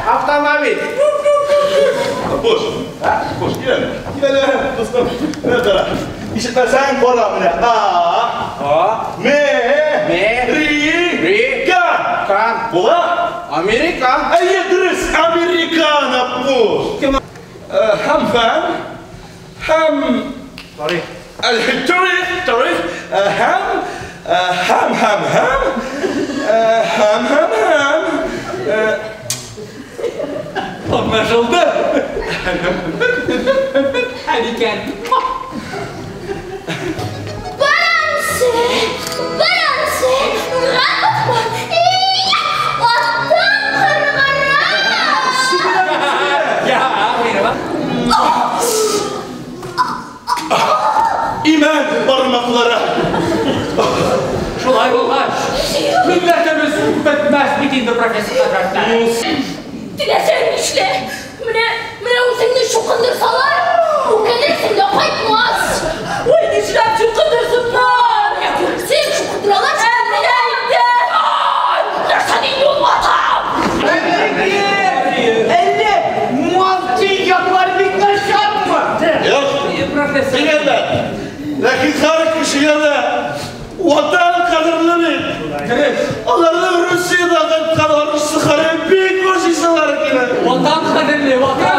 Автомобиль. Апуш, Апуш, кил әле. Кил әле, дустым. Менә кара. Ишетмәсәң, кара менә. А, А, М, М, Ри, Ри, К. К. Була? Америка. Әйе, дөрес, Американ, Апуш. Кем? Һәм фән, һәм Тарих. тарих, тарих, һәм, һәм, һәм, һәм, һәм, һәм, һәм. Anlaşıldı. Hadi. Baransı, Baransı, raconte-moi. Ватан кыргыра. Ya, merhaba. Имән бармаклары. Шулай булгач, милләтебез бетмәс бит инде, профессор хәзрәтләре. Теләсәң нишлә. Менә, менә үзеңне чукындырсалар, үкенерсең дә кайтмас. Ой, нишләп чукындырсыннар? Менә күрсен, чукындыралар. Әллә инде. Нәрсә инде ул ватан? Әллә малтияклар бик начармы? Юк, Профессор. дигәндә. Ләкин һәр кешегә дә ватан кадерле бит. Дөрес. Аларның Русиядә кайткан арышы бик могҗизалар килә. Ватан кадерле, ватан.